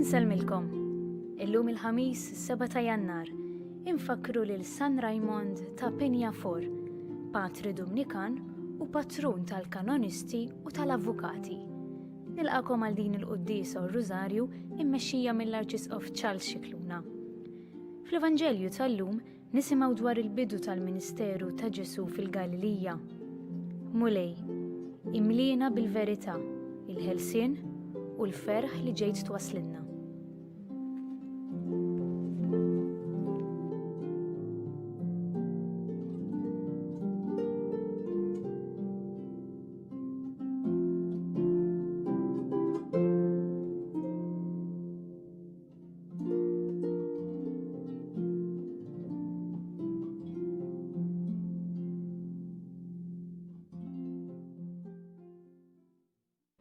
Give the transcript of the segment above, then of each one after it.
Insellmilkom. Illum il-Ħamis 7 ta' Jannar infakkru lil San Raymond ta' Peñafor, patri Dumnikan u patrun tal-kanonisti u tal-avukati. Nilqakom għal din il-quddiesa u r-rużarju immexxija mill-Arċisqof Charles Scicluna. Fl-Evanġelju tal-lum Nisimgħu dwar il-bidu tal-ministeru ta' Ġesù fil-Galilija. Mulej, imliena bil-verità, il-ħelsien u l-ferħ li ġejt twasslilna.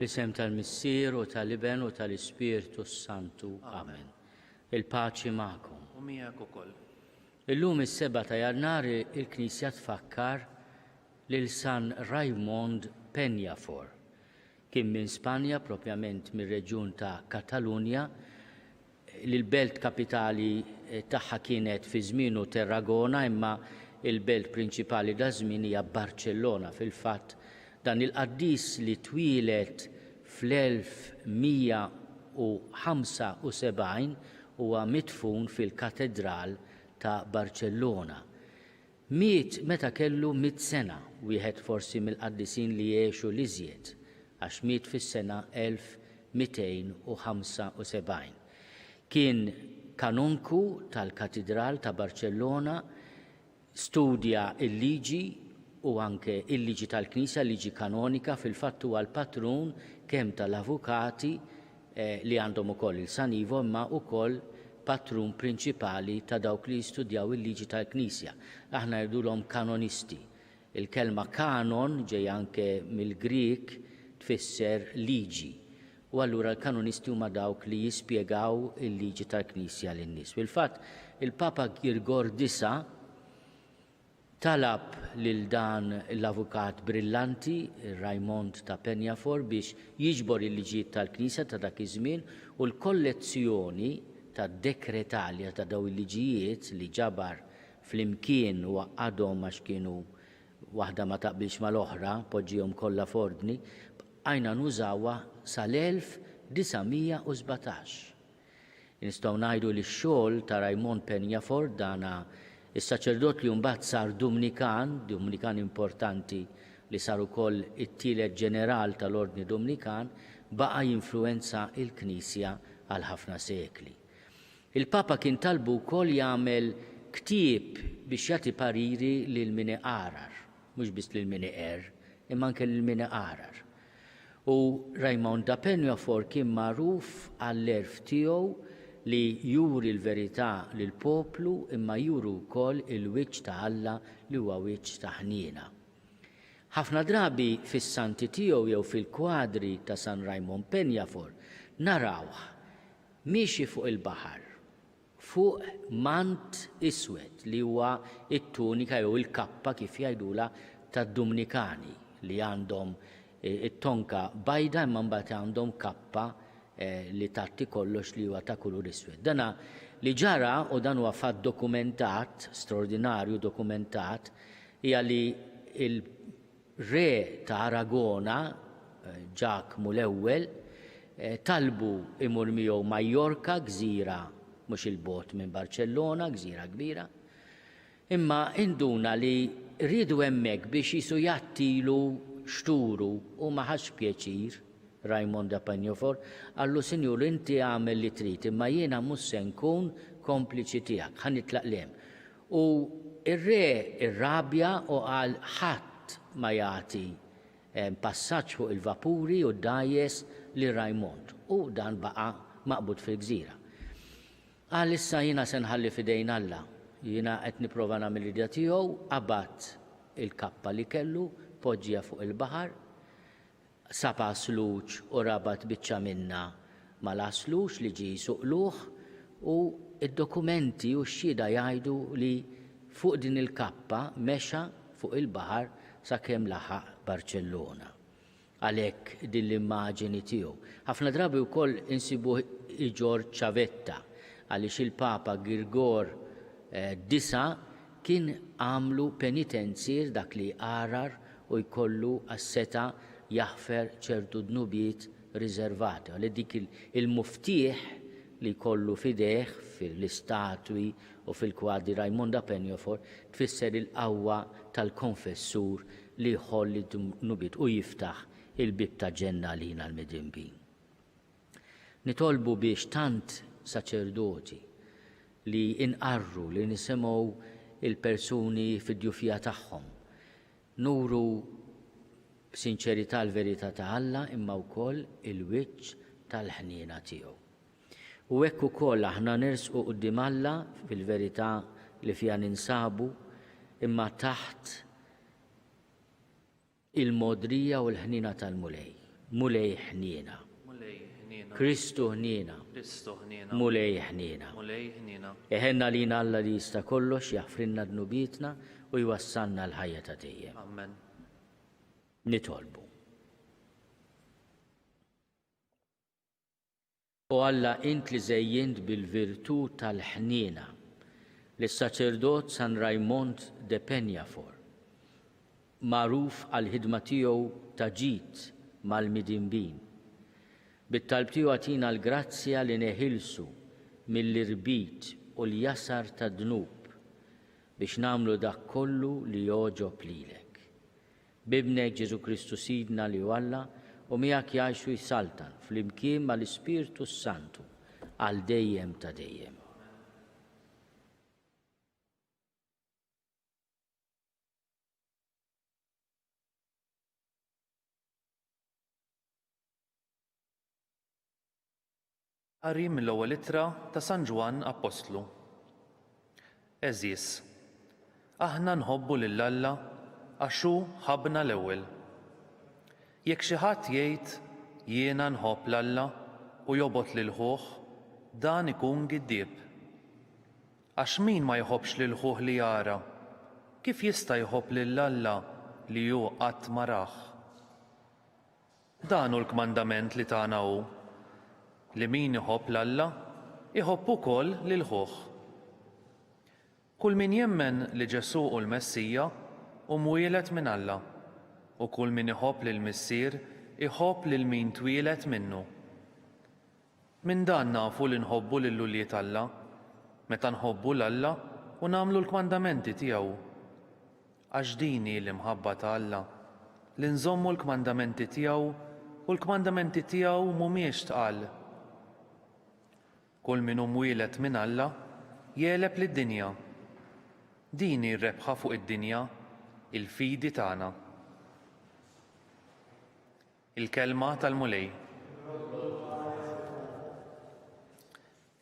L-isem tal-Missier u tal-Iben u tal-Ispirtu s-Santu. Amen. Il-paċi magħkom. U miegħek ukoll. Illum is-seba' ta' Jannar il-Knisja tfakkar lil San Raymond Peñafor. Kien minn Spanja, propjament mir-reġjun ta' Katalunja, li l-belt kapitali tagħha kienet fi żmienu Terragona imma l-belt prinċipali daż-żmien hija Barċellona. Fil-fatt, dan il-qaddis li twieled fl-1175 huwa midfun fil-Katedral ta' Barċellona. Miet meta kellu mitt sena, wieħed forsi mill-qaddisin li għexu l-iżjed, għax miet fis-sena 1275. Kien kanonku tal-Katidral ta' Barċellona, studja l-liġi u anke l-liġi tal-Knisja, l-liġi kanonika, fil-fatt huwa l-patrun kemm tal-avukati li għandhom ukoll il San Ivo imma ukoll patrun prinċipali ta' dawk li jistudjaw il-liġi tal-Knisja. Aħna ngħidulhom kanonisti. Il-kelma kanon ġejja anke mill-Grieg tfisser liġi. U allura l-kanonisti huma dawk li jispjegaw il-liġi tal-Knisja lin-nies. Fil-fatt, il-Papa Girgor Disa' Talab lil dan l-avukat brillanti, Raymond ta' Peñafort, biex jiġbor il-liġijiet tal-Knisja ta' dak iż-żmien u l-kollezzjoni ta' dekretalia ta' dawn il-liġijiet li ġabar flimkien u għaqqadhom għax kienu waħda ma taqbilx mal-oħra, poġġihom kollha f'ordni, bqajna nużawha sal-1917. Nistgħu ngħidu li x-xogħol ta' Raymond Peñafort, dana is-saċerdot li mbagħad sar Dumnikan, Dumnikan importanti li sar ukoll it-tielet ġeneral tal-Ordni Dumnikan, baqa' jinfluwenza l-Knisja għal ħafna sekli. Il-Papa kien talbu wkoll jagħmel ktieb biex jagħti pariri lil min iqarar, mhux biss lil min iqerr, imma anke lil min iqarar. U Raymond da Peñafort kien magħruf għall-għerf tiegħu li juri l-verità lill-poplu imma juri wkoll il-wiċċ ta' Alla li huwa wiċċ ta' ħniena. Ħafna drabi fis-santi tiegħu jew fil-kwadri ta' San Raymond Peñafort narawh miexi fuq il-baħar fuq mant iswed li huwa t-tunika jew il-kappa kif jgħidulha tad-Dumnikani li għandhom it-tonka bajda imma mbagħad għandhom kappa li tgħatti kollox li huwa ta' kulur iswed. Dana li ġara u dan huwa fatt dokumentat, straordinarju dokumentat, hija li il Re ta' Aragona, Ġakmu l-Ewwel, talbu imur miegħu Majorka, gżira mhux 'il bogħod minn Barċellona, gżira kbira. Imma induna li riedu hemmhekk biex qisu jgħattilu xturu u ma ħax pjaċir Raymond de Peñafort, qallu, Sinjur, inti agħmel li trid, imma jiena mhux se nkun kompliċi tiegħek, ħa nitlaq 'l hemm. U r-re rrabja u qal, Ħadd ma jagħti passaġġ fuq il-vapuri u d-dgħajjes lil Raymond. U dan baqa' maqbud fil-gżira. Qal, Issa jiena se nħalli f'idejn Alla. Jiena qed nipprova nagħmel ir-rieda tiegħu. Qabad il-kappa li kellu, poġġiha fuq il-baħar. Sab għasluġ u rabat biċċa minnha mal-għasluġ li ġie qisu qlugħ u d-dokumenti u x-xhieda jgħidu li fuq din il-kappa mexa fuq il-baħar sakemm laħaq Barċellona. Għalhekk din l-immaġini tiegħu. Ħafna drabi wkoll insibuh iġorr ċavetta għaliex il-Papa Girgor Disa' kien għamlu penitenzier dak li jqarar u jkollu għas-setgħa jaħfer ċertu dnubiet riżervati. Għalhekk dik il-muftieħ li jkollu f'idejh fil-istatwi u fil-kwadri Rajmonda Peñafort tfisser il-qawwa tal-konfessur li jħoll id-dnubiet u jiftaħ il-bieb ta' ġenna għalina l-midinbin. Nitolbu biex tant saċerdoti li inqarru li nisimgħu il-persuni fid-djufija tagħhom, nuru b'sinċerità l-verità ta' Alla imma wkoll il-wiċċ tal-ħniena tiegħu. U hekk ukoll aħna nersqu quddiem Alla fil-verità li fiha ninsabu, imma taħt il-mogħdrija u l-ħniena tal-Mulej. Mulej ħniena. Mulej ħniena. Kristu ħniena. Kristu ħniena. Mulej ħniena. Mulej ħniena. Iħenn għalina Alla li jista' kollox, jaħfrilna dnubietna u jwassalna l-ħajja ta' dejjem. Amen. Nitolbu. O Alla, int li żejjint bil-virtù tal-ħniena lis-saċerdot San Raymond de Peñafort, magħruf għall-ħidma tiegħu ta' ġid mal-midinbin, bit-talb tiegħu agħtina l-grazzja li neħilsu mill-irbit u l-jasar tad-dnub biex nagħmlu dak kollu li jogħġob lilek. B'Ibnek Ġesù Kristu Sidna li hu Alla u miegħek jgħix u jsaltan flimkien mal-Ispirtu s-Santu għal dejjem ta' dejjem. Qari mill-Ewwel Ittra ta' San Ġwann Appostlu. Għeżież, aħna nħobbu lil Alla għax hu ħabbna l-ewwel. Jekk xi ħadd jgħid, Jiena nħobb 'l Alla u jobgħod lil ħuh, dan ikun giddieb. Għax min ma jħobbx lil ħuh li jara, kif jista' jħobb lil Alla li hu qatt ma rah? Dan hu l-kmandament li tana hu, li min iħobb 'l Alla, iħobb ukoll lil ħuh. Kull min jemmen li Ġesù hu l-Messija hu mwieled minn Alla, u kull min iħobb lill-Missier iħobb lil min twieled minnu. Minn dan nafu li nħobbu lil ulied Alla, meta nħobbu 'l Alla u nagħmlu l-kmandamenti tiegħu. Għax din hi l-imħabba ta' Alla, li nżommu l-kmandamenti tiegħu, u l-kmandamenti tiegħu mhumiex tqal. Kull min hu mwieled minn Alla jegħleb lid-dinja. Din hi r-rebħa fuq id-dinja, il-fidi tagħna. Il-Kelma tal-Mulej.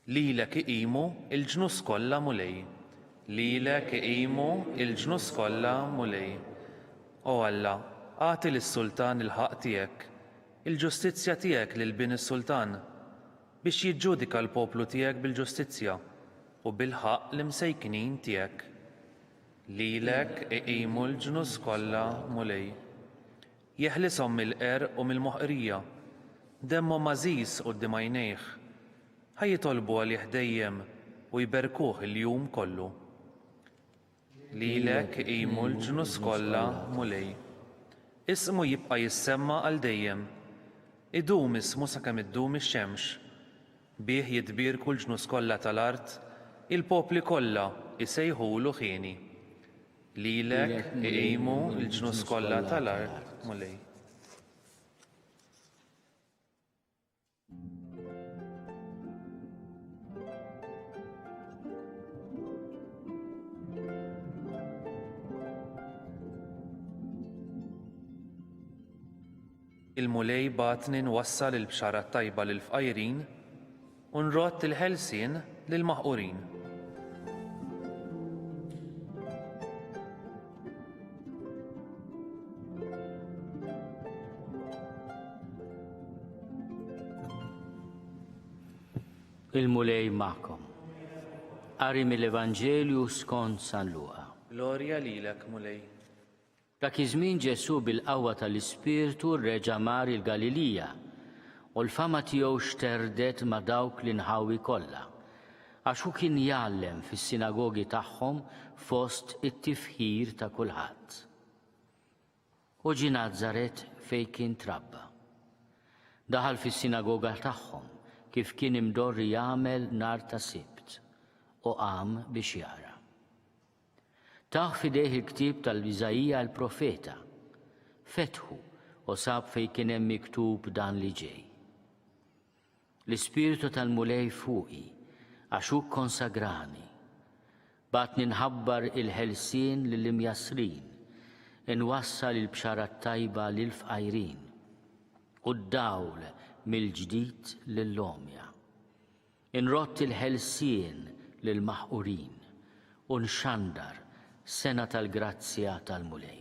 Lilek iqimu l-ġnus kollha, Mulej. Lilek iqimu l-ġnus kollha, Mulej. O Alla, agħti lis-sultan il-ħaqq tiegħek, il-ġustizzja tiegħek lil bin is-sultan, biex jiġġudika l-poplu tiegħek bil-ġustizzja, u bil-ħaqq l-imsejknin tiegħek. Lilek iqimu l-ġnus kollha, Mulej. Jeħlishom mill-qerq u mill-moħqrija. Demmhom għażiż quddiem għajnejh. Ħa jitolbu għalih dejjem u jberkuh il-jum kollu. Lilek iqimu l-ġnus kollha, Mulej. Ismu jibqa' jissemma għal dejjem. Idum ismu sakemm iddum ix-xemx. Bih jitbierku l-ġnus kollha tal-art, il-popli kollha jsejħulu ħieni. Lilek iqimu l-ġnus kollha tal-art, Mulej. Il-Mulej bagħatni nwassal il-bxara t-tajba lill-fqajrin U nrodd il-ħelsien lill-maħqurin. Il-Mulej magħkom. Qari mill-Evanġelju skont San Luqa. Glorja lilek, Mulej. Dak iż-żmien Ġesù bil-qawwa tal-Ispirtu reġa' mar il-Galilija, u l-fama tiegħu xterdet ma' dawk l-inħawi kollha, għax hu kien jgħallem fis-sinagogi tagħhom fost it-tifħir ta' kulħadd. U ġie Nazaret fejn kien trabba. Daħal fis-sinagoga tagħhom kif kien imdorri jagħmel nhar ta' Sibt, u qam biex jaqra. Tah f'idejh il-ktieb tal-Iżaija l-profeta. Fetħu u sab fejn kien hemm miktub dan li ġej. L-Ispirtu tal-Mulej fuqi, għax hu kkonsagrani. Bagħatni nħabbar il-ħelsien lill-imjassrin, inwassal il-bxara t-tajba lill-fqajrin, u d-dawl mill-ġdid lill-għomja. Inrodd il-ħelsien lill-maħqurin u nxandar sena tal-grazzja tal-Mulej.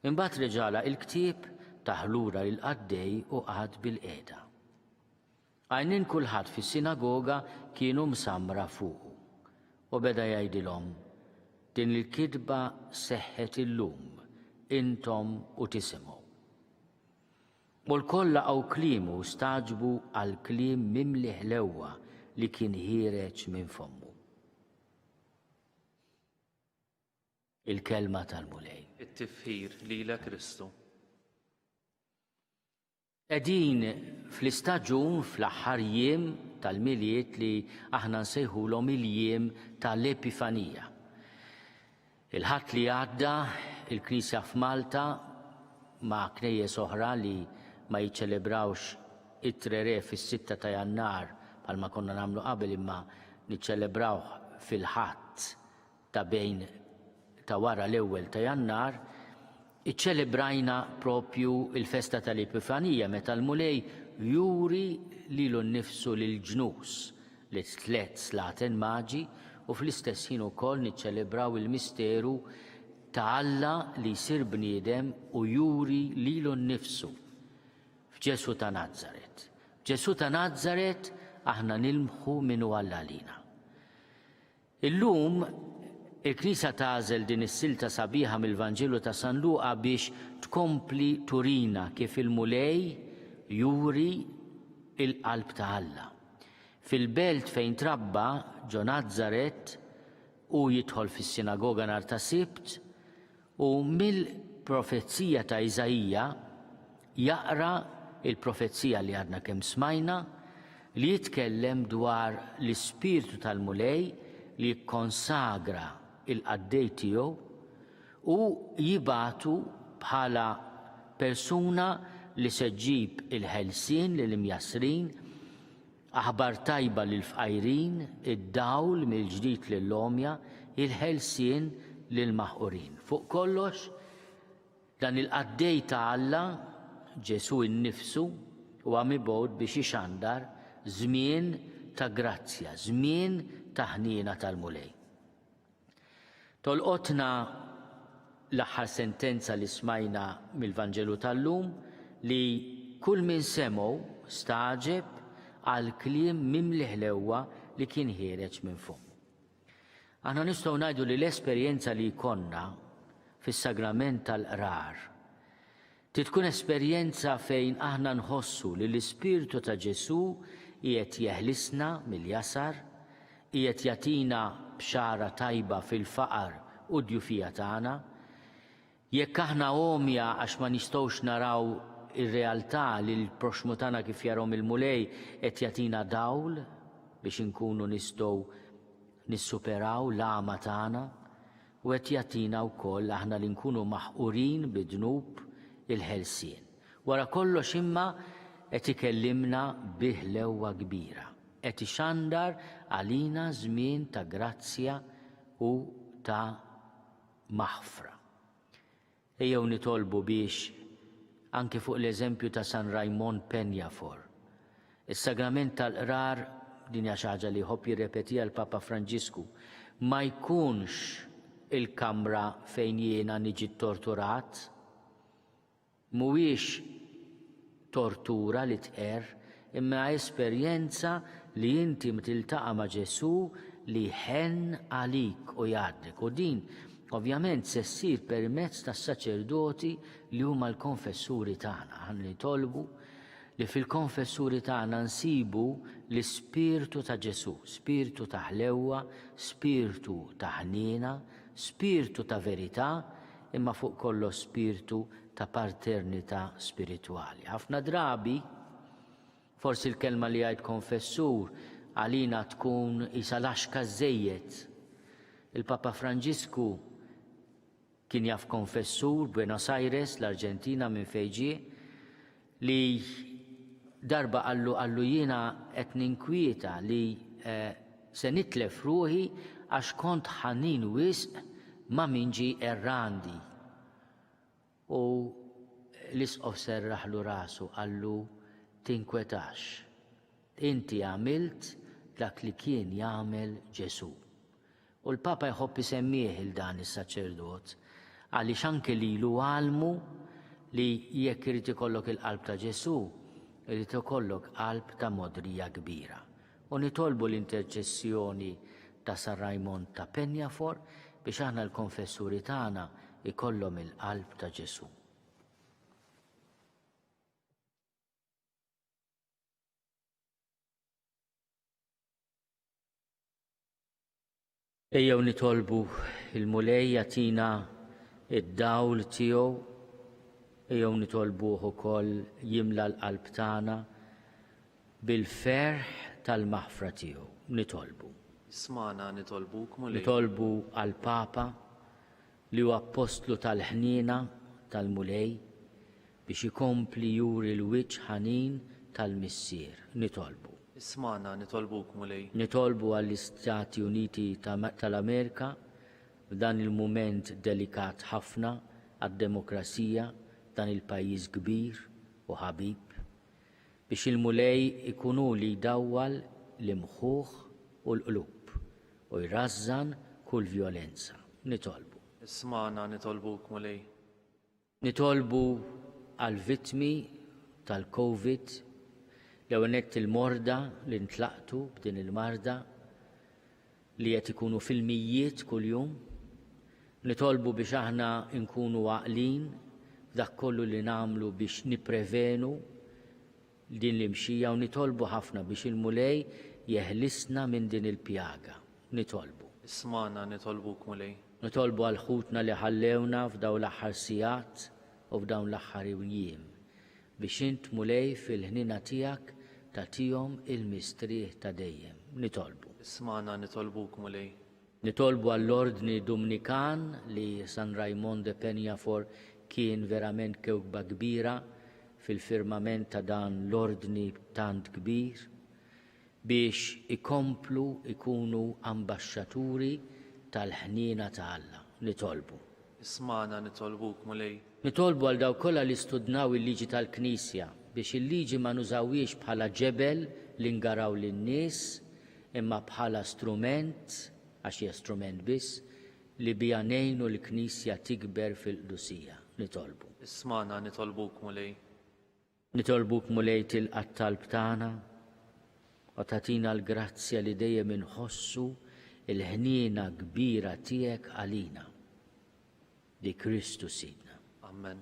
Imbagħad reġa' għalaq il-ktieb, tah lura lill-qaddej u qagħad bilqiegħda. Għajnejn kulħadd fis-sinagoga kienu msammra fuqu. U beda jgħidilhom, Din il-kitba seħħet illum, intom u tisimgħu. U lkoll laqgħu kliemu u stagħġbu għall-kliem mimli ħlewwa li kien ħiereġ minn fommu. Il-Kelma tal-Mulej. It-tifħir lilek Kristu. Qegħdin fl-istaġun fl-aħħar jiem tal-Milied li aħna nsejħulhom il-jiem tal-Epifanija. Il-Ħadd li għadda, il-Knisja f'Malta, ma' knejjes oħra li ma jiċċelebrawx it-Tre Re fis-sitta ta' Jannar bħalma konna nagħmlu qabel imma niċċelebrawh fil-Ħadd ta' bejn ta' wara l-ewwel ta' Jannar, iċċelebrajna propju l-festa tal-Epifanija meta l-Mulej juri lilu nnifsu lill-ġnus lit-tlett Slaten Maġi u fl-istess ħin ukoll niċċelebraw il-misteru ta' Alla li jsir bniedem u juri lilu nnifsu f'Ġesù ta' Nazaret. F'Ġesù ta' Nazaret aħna nilmħu min hu Alla għalina. Illum, il-Knisja tagħżel din is-silta sabiħa mill-Vanġelu ta' San Luqa biex tkompli turina kif il-Mulej juri l-qalb ta' Alla. Fil-belt fejn trabba, ġo Nazaret, hu jidħol fis-sinagoga nhar ta' Sibt u mill-profezija ta' Iżaija jaqra l-profezija li għadna kemm smajna li jitkellem dwar l-Ispirtu tal-Mulej li jikkonsagra l-qaddej tiegħu u jibagħtu bħala persuna li se ġġib il-ħelsien lill-imjassrin, aħbar tajba lill-fqajrin, id-dawl mill-ġdid lill-għomja, il-ħelsien lill-maħqurin. Fuq kollox, Dan il-qaddej ta' Alla, Ġesù innifsu, huwa mibgħut biex ixandar żmien ta' grazzja, żmien ta' ħniena tal-Mulej. Tolqotna l-aħħar sentenza li smajna mill-Vanġelu tal-lum li kull min semgħu stagħġeb għall-kliem mimli ħlewwa li kien ħiereġ minn fommu. Aħna nistgħu ngħidu li l-esperjenza li jkollna fis-sagrament tal-qrar trid tkun esperjenza fejn aħna nħossu li l-Ispirtu ta' Ġesù qiegħed jeħlisna mill-jasar, qiegħed jagħtina bxara tajba fil-faqar u d-djufija tagħna, Jekk aħna għomja għax ma nistgħux naraw ir-realtà li l-proxxmu tagħna kif jarahom il-Mulej qed jagħtina dawl biex inkunu nistgħu nissuperaw l-għama tagħna u qed jagħtina wkoll aħna li nkunu maħqurin bid-dnub il-ħelsien. Wara kollox imma qed ikellimna bi ħlewwa kbira. Qed ixandar għalina żmien ta' grazzja u ta' maħfra. Ejjew nitolbu biex, anki fuq l-eżempju ta' San Raymond Peñafort, is-sagrament tal-qrar, din hija xi ħaġa li jħobb jirrepetiha l-Papa Franġisku, ma jkunx il-kamra fejn jiena niġi ttorturat, Mhuwiex tortura li tqerr, imma esperjenza li inti tiltaqa' ma' Ġesù li jħenn għalik u jgħaddlek. U din Ovvjament se ssir permezz tas-saċerdoti li huma l-konfessuri tagħna. Aħna nitolbu li fil-konfessuri tagħna nsibu l-ispirtu ta' Ġesù, spirtu ta' ħlewwa, spirtu ta' ħniena, spirtu ta' verità, imma fuq kollox spirtu ta' parternità spiritwali. Ħafna drabi, forsi l-kelma li jgħid konfessur għalina tkun qisha laxka żżejjed. Il-Papa Franġisku kien jaf konfessur Buenos Aires, l-Arġentina minn fejn ġie, li darba qallu qallu jiena qed ninkwieta li eh, se nitlef ruħi għax kont ħanin wisq ma' min ġie errandi. U l-isqof serraħlu rasu qallu tinkwetax. Inti għamilt dak li kien jagħmel Ġesù. U l-Papa jħobb isemmih 'il dan is-saċerdot, għaliex anke lilu għallmu li jekk irid ikollok il-qalb ta' Ġesù, irid ikollok qalb ta' mogħdrija kbira. U nitolbu l-interċessjoni ta' San Rajmond ta' Peñafort biex aħna l-konfessuri tagħna jkollhom il-qalb ta' Ġesù. Ejjew nitolbu il-Mulej jagħtina id-dawl tiegħu, ejjew nitolbuh ukoll jimla l-qalb tagħna bil-ferħ tal-maħfra tiegħu. Nitolbu. Ismagħna nitolbuk, Mulej. Nitolbu għall-Papa li hu appostlu tal-ħniena tal-Mulej biex ikompli juri l-wiċċ ħanin tal-Missier. Nitolbu. Ismagħna, nitolbuk, Mulej. Nitolbu għall-Istati Uniti tal-Amerika f'dan il-mument delikat ħafna għad-demokrazija f'dan il-pajjiż kbir u ħabib, biex il-Mulej ikun hu li jdawwal l-imħuħ u l-qlub u jrażżan kull vjolenza. Nitolbu. Ismagħna, nitolbuk, Mulej. Nitolbu għall-vittmi tal-Covid, l-ewwel nett il-morda li ntlaqtu b'din il-marda li qed ikunu fil-mijiet kuljum. Nitolbu biex aħna nkunu għaqlin f'dak kollu li nagħmlu biex nipprevenu din l-imxija u nitolbu ħafna biex il-Mulej jeħlisna minn din il-pjaga. Nitolbu. Ismagħna nitolbuk Mulej. Nitolbu għal ħutna li ħallewna f'dawn l-aħħar sigħat u f'dawn l-aħħar jiem, biex int Mulej fil-ħniena tiegħek tagħtihom il-mistrieħ ta' dejjem. Nitolbu. Ismagħna nitolbuk Mulej. Nitolbu għall-Ordni Dumnikan li San Raymond de Peñafort kien verament kewkba kbira fil-firmament ta' dan l-Ordni tant kbir, biex ikomplu jkunu ambaxxaturi tal-ħniena ta' Alla. Nitolbu. Ismagħna nitolbuk, Mulej. Nitolbu għal dawk kollha li studnaw il-liġi tal-Knisja, biex il-liġi ma nużawhiex bħala ġebel li ngaraw lin-nies, imma bħala strument, għax hija strument biss, li biha ngħinu l-Knisja tikber fil-qdusija. Nitolbu. Ismagħna nitolbuk, Mulej. Nitolbuk, Mulej, tilqa' t-talb tagħna u tagħtina l-grazzja li dejjem inħossu l-ħniena kbira tiegħek għalina. Bi Kristu Sidna. Amen.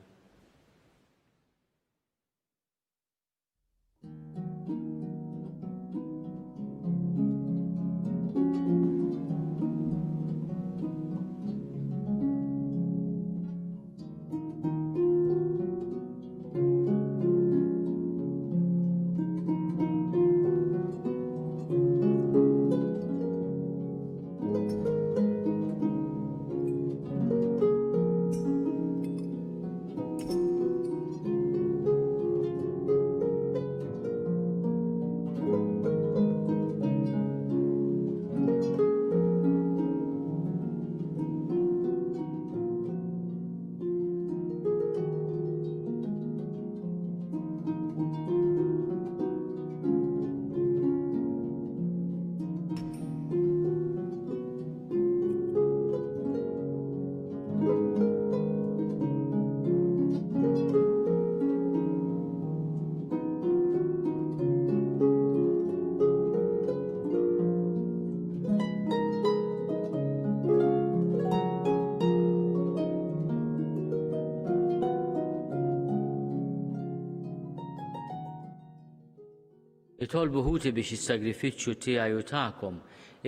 Itolbu ħuti biex is-sagrifiċċju tiegħi u tagħkom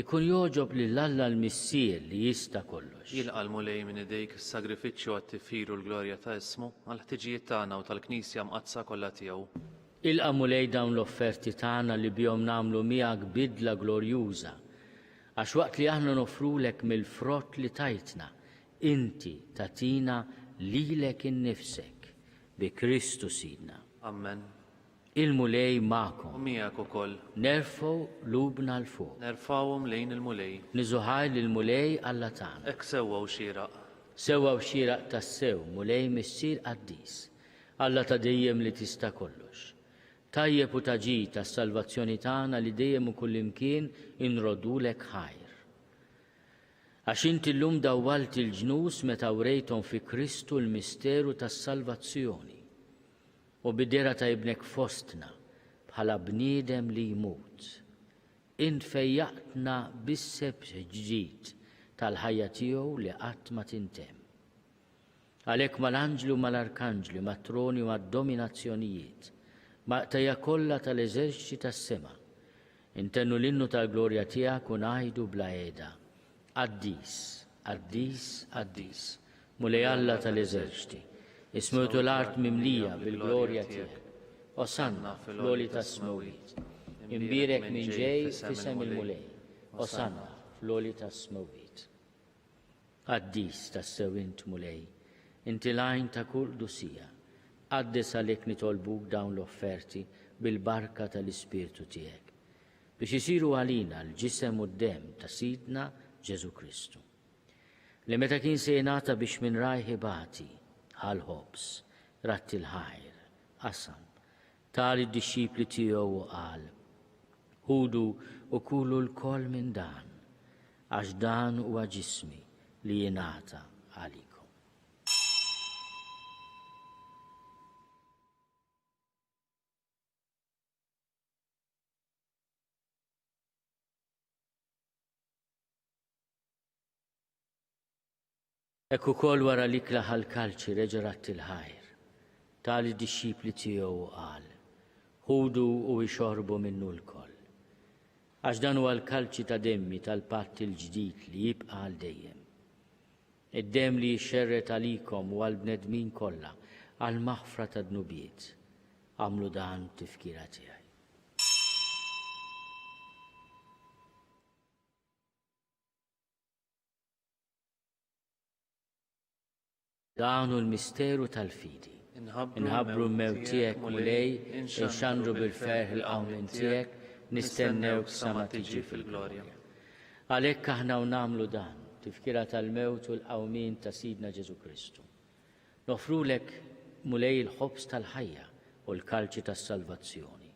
ikun jogħġob lil Alla l-Missier li jista' kollox. Jilqa' l-Mulej minn idejk is-sagrifiċċju għat-tifħir u l-glorja ta' ismu, għall-ħtiġijiet tagħna u tal-Knisja mqaddsa kollha tiegħu. Ilqa' Mulej dawn l-offerti tagħna li bihom nagħmlu miegħek bidla glorjuża, għax waqt li aħna noffrulek mill-frott li tajtna, inti tagħtina lilek innifsek, bi Kristu Sidna. Ammen. Il-Mulej magħkom. U miegħek ukoll. Nerfgħu qlubna 'l fuq. Nerfgħuhom lejn il-Mulej. Niżu ħajr lill-Mulej Alla tagħna. Hekk sewwa u xieraq. Sewwa u xieraq tassew, Mulej Missier qaddis, Alla ta' dejjem li tista' kollox. Tajjeb u ta' ġid għas-salvazzjoni tagħna li dejjem u kullimkien inroddulek ħajr. Għax inti llum dawwalt il-ġnus meta wrejthom fi Kristu l-misteru tas-salvazzjoni. U bid-dehra ta' Ibnek fostna bħala bniedem li jmut, int fejjaqtna bis-sebħ ġdid tal-ħajja tiegħu li qatt ma tintemm. Għalhekk mal-anġli u mal-arkanġli, mat-troni u mad-dominazzjonijiet, mal-qtajja kollha tal-eżerċti tas-sema, intennu l-innu tal-glorja tiegħek u ngħidu bla heda, Qaddis, qaddis, qaddis, Mulej Alla tal-eżerċti, is-smewt u l-art mimlija bil-glorja tiegħek. Osanna fl-għoli tas-smewwiet. Imbierek min ġej f'isem il-Mulej. Osanna fl-għoli tas-smewwiet. Qaddis tassew int, Mulej, inti l-għajn ta' kull qdusija. Qaddes għalhekk nitolbuk dawn l-offerti bil-barka tal-Ispirtu tiegħek, biex isiru għalina l-ġisem u d-demm ta' Sidna Ġesù Kristu. Li meta kien se jingħata biex minn rajh ibati, ħa l-ħobż, radd il-ħajr, qasam, ta lid-dixxipli tiegħu u qal, Ħudu u kulu lkoll minn dan, għax dan huwa ġismi li jingħata għalikom. Hekk ukoll wara l-ikla ħa l-kalċi reġa' radd il-ħajr, ta lid-dixxipli tiegħu u qal, Ħudu u ixorbu minnu lkoll. Għax dan huwa l-kalċi ta' demmi tal-patt il-ġdid li jibqa' għal dejjem. Id-demm li jixxerred għalikom u għall-bnedmin kollha għall-maħfra tad-dnubiet. Agħmlu dan b'tifkira tiegħi. Dan hu l-misteru tal-fidi. Inħabbru l-mewt tiegħek, Mulej, inxandru bil-ferħ il-qawmien tiegħek, nistennewk sa ma tiġi fil-glorja. Għalhekk aħna u nagħmlu dan, tifkira tal-mewt u l-qawmien ta' Sidna Ġesù Kristu. Noffrulek, Mulej, il-ħobż tal-ħajja u l-kalċi tas-salvazzjoni.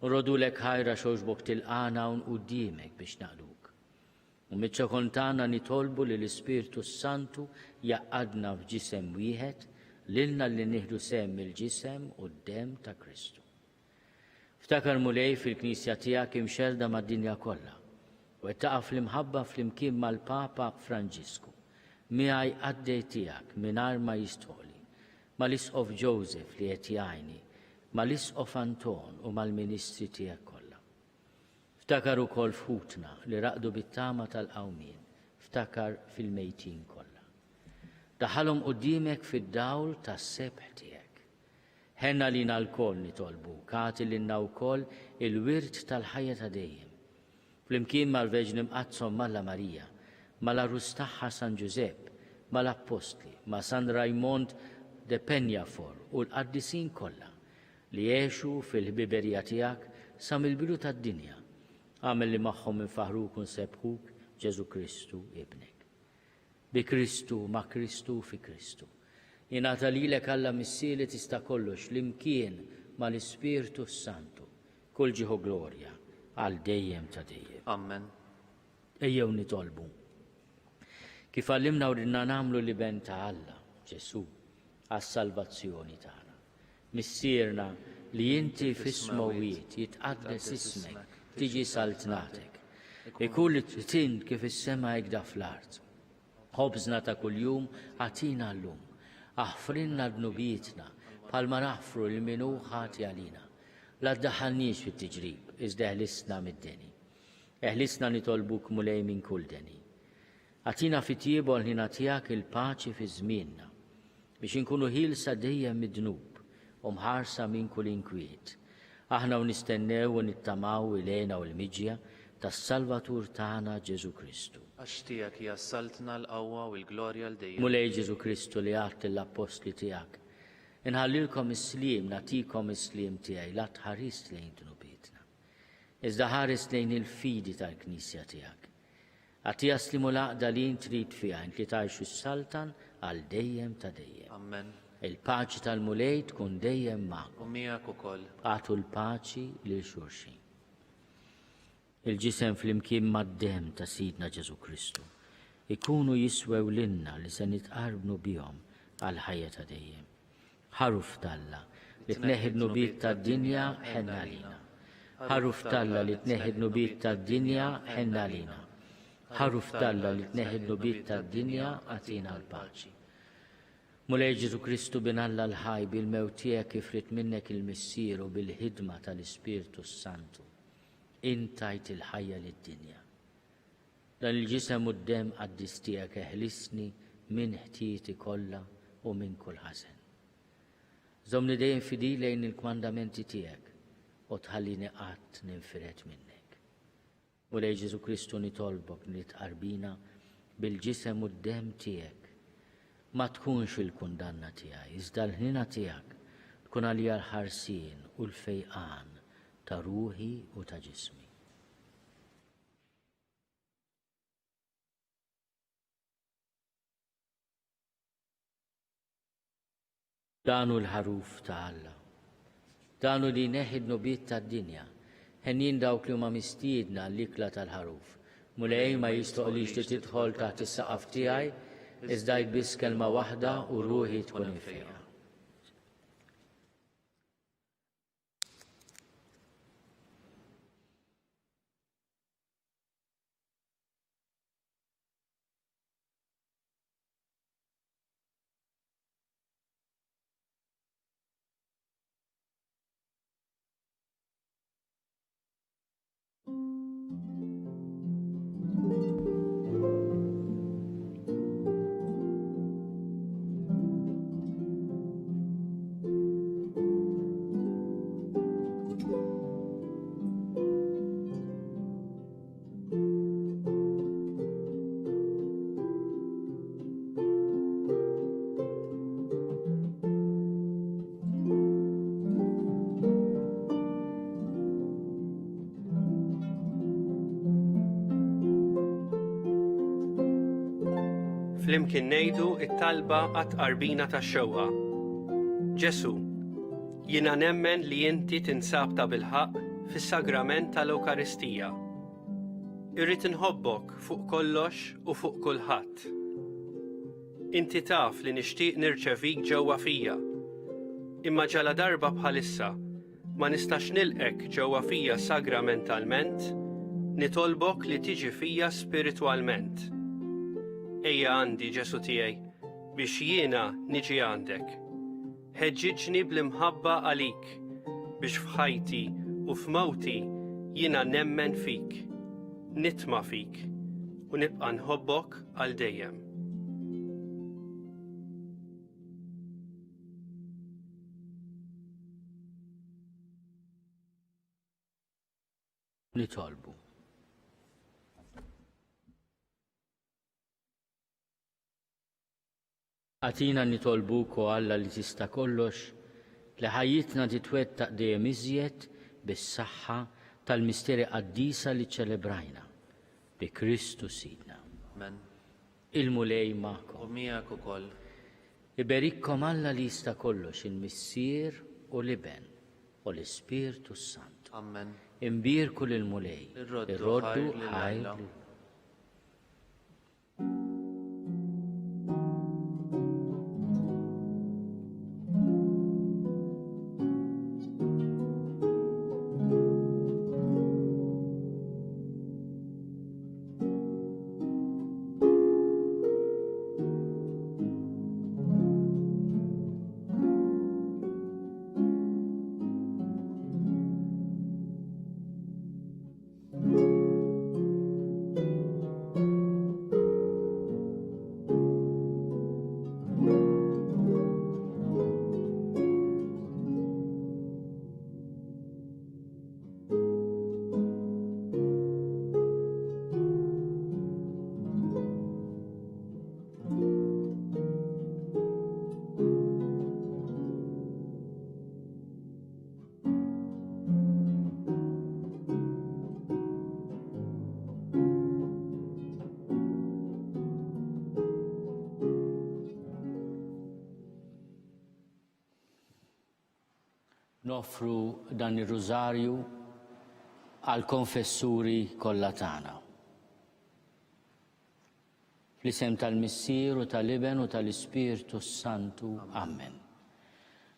Nrodulek ħajr għax għoġbok tilqagħna hawn quddiemek biex naqduk. U miċ-ċokon tagħna nitolbu li l-Ispirtu s-Santu jgħaqqadna f'ġisem wieħed, lilna li nieħdu sehem mill-ġisem u d-demm ta' Kristu. Ftakar Mulej fil-Knisja tiegħek imxerrda mad-dinja kollha, u wettaqha fl-imħabba flimkien mal-Papa Franġisku, miegħi qaddej tiegħek mingħajr ma jistħoqli, mal-Isqof Joseph li qed jgħinni, mal-Isqof Anton u mal-ministri tiegħek kollha. Ftakar ukoll f'ħutna li raqdu bit-tama tal-qawmien, ftakar fil-mejtin kollha. Daħħalhom quddiemek fid-dawl tas-sebħ tiegħek. Ħenn għalina lkoll nitolbuk, agħti lilna wkoll il-wirt tal-ħajja ta' dejjem. Flimkien mal-Verġni Mqaddsa Omm Alla Marija, mal-għarus tagħha San Ġużepp, mal-Appostli, ma' San Rajmond de Peñafort u l-qaddisin kollha, Li għexu fil-ħbiberija tiegħek sa mill-bidu tad-dinja, agħmel li magħhom infaħħruk u nsebbħuk Ġesù Kristu, Ibnek. Bi Kristu, ma' Kristu u fi Kristu. Jingħata lilek Alla Missier li tista' kollox flimkien mal-Ispirtu s-Santu, kull ġieħ u glorja għal dejjem ta' dejjem. Ammen. Ejjew nitolbu. Kif għallimna u ridna nagħmlu l-Iben ta' Alla, Ġesù, għas-salvazzjoni tagħna. Missierna li inti fis-smewwiet, jitqaddes ismek, tiġi saltnatek. Ikun li trid int kif is-sema hekda fl-art. Ħobżna ta' kuljum agħtina llum. Aħfrilna dnubietna, bħalma naħfru lil min hu ħati għalina. La ddaħħalniex fit-tiġrib, iżda eħlisna mid-deni. Eħlisna nitolbuk Mulej minn kull deni. Agħtina fit-tjieba u l-ħniena tiegħek il-paċi fi żmienna, biex inkunu ħielsa dejjem mid-dnub u mħarsa minn kull inkwiet, aħna u nistennew u nittamaw il-hena u l-miġja tas-Salvatur tagħna Ġesù Kristu. Għax tiegħek hija s-saltna, l-qawwa u l-glorja għal dejjem. Mulej Ġesù Kristu li għedt lill-appostli tiegħek, Inħallilkom is-sliem, nagħtikom is-sliem tiegħi, la tħarisx lejn dnubietna, iżda ħares lejn il-fidi tal-Knisja tiegħek. Agħtiha s-sliem u l-għaqda li int trid fiha, int li tgħix u ssaltan għal dejjem ta' dejjem. Ammen. Il-paċi tal-Mulej tkun dejjem magħkom. U miegħek ukoll. Agħtu l-paċi lil xulxin. Il-ġisem flimkien mad-demm ta' Sidna Ġesù Kristu jkunu jiswew lilna li se nitqarbnu bihom għall-ħajja ta' dejjem. Ħaruf t'Alla, li tneħħi d-dnubiet tad-dinja, ħenn għalina. Ħaruf t'Alla li tneħħi d-dnubiet tad-dinja, ħenn għalina. Ħaruf t'Alla li tneħħi d-dnubiet tad-dinja, agħtina l-paċi. Mulej Ġesù Kristu Bin Alla l-ħaj, bil-mewt tiegħek kif ried minnek il-Missier u bil-ħidma tal-Ispirtu s-Santu, int tajt il-ħajja lid-dinja. Dan il-ġisem u d-demm qaddis tiegħek eħlisni minn ħtijieti kollha u minn kull ħażen. Żommni dejjem fidil lejn il-kmandamenti tiegħek u tħallini qatt ninfired minnek. Mulej Ġesù Kristu nitolbok li tqarbina bil-ġisem u d-demm tiegħek. Ma tkunx il-kundanna tiegħi, iżda l-ħniena tiegħek tkun għalija l-ħarsien u l-fejqan ta' ruħi u ta' ġismi. Dan hu l-ħaruf ta' Alla. Dan hu li jneħħi d-dnubiet tad-dinja. Henjin dawk li huma mistiedna għall-ikla tal-ħaruf. Mulej, ma jistoqlix li tidħol taħt is-saqaf tiegħi, iżda għid biss kelma waħda u ruħi tkun imfejqa. Flimkien ngħidu it-talba għat-tqarbina tax-xewqa. Ġesu, Jiena nemmen li inti tinsab tabilħaqq fis-Sagrament tal-Ewkaristija. Irrid inħobbok fuq kollox u fuq kulħadd. Inti taf li nixtieq nirċevik ġewwa fija. Imma ġaladarba bħalissa ma nistax nilqgħek ġewwa fija sagramentalment, nitolbok li tiġi fija spiritwalment. Ejja għandi, Ġesù tiegħi, biex jiena niġi għandek. Ħeġġiġni bl-imħabba għalik, biex f'ħajti u f'mewti jiena nemmen fik, nitma' fik, u nibqa' nħobbok għal dejjem. Nitolbu. Agħtina nitolbuk, o Alla li tista' kollox, li ħajjitna titwettaq dejjem iżjed bis-saħħa tal-misteri qaddisa li ċċelebrajna. Bi Kristu Sidna. Amen. Il-Mulej magħkom. U miegħek ukoll. Iberikkom Alla li jista' kollox, il-Missier u l-Iben u l-Ispirtu s-Santu. Amen. Imbierku lill-Mulej. Irroddu ħajr lil Alla. Noffru dan ir-Rużarju għall-konfessuri kollha tagħna. Fl-isem tal-Missier u tal-Iben u tal-Ispirtu s-Santu. Amen.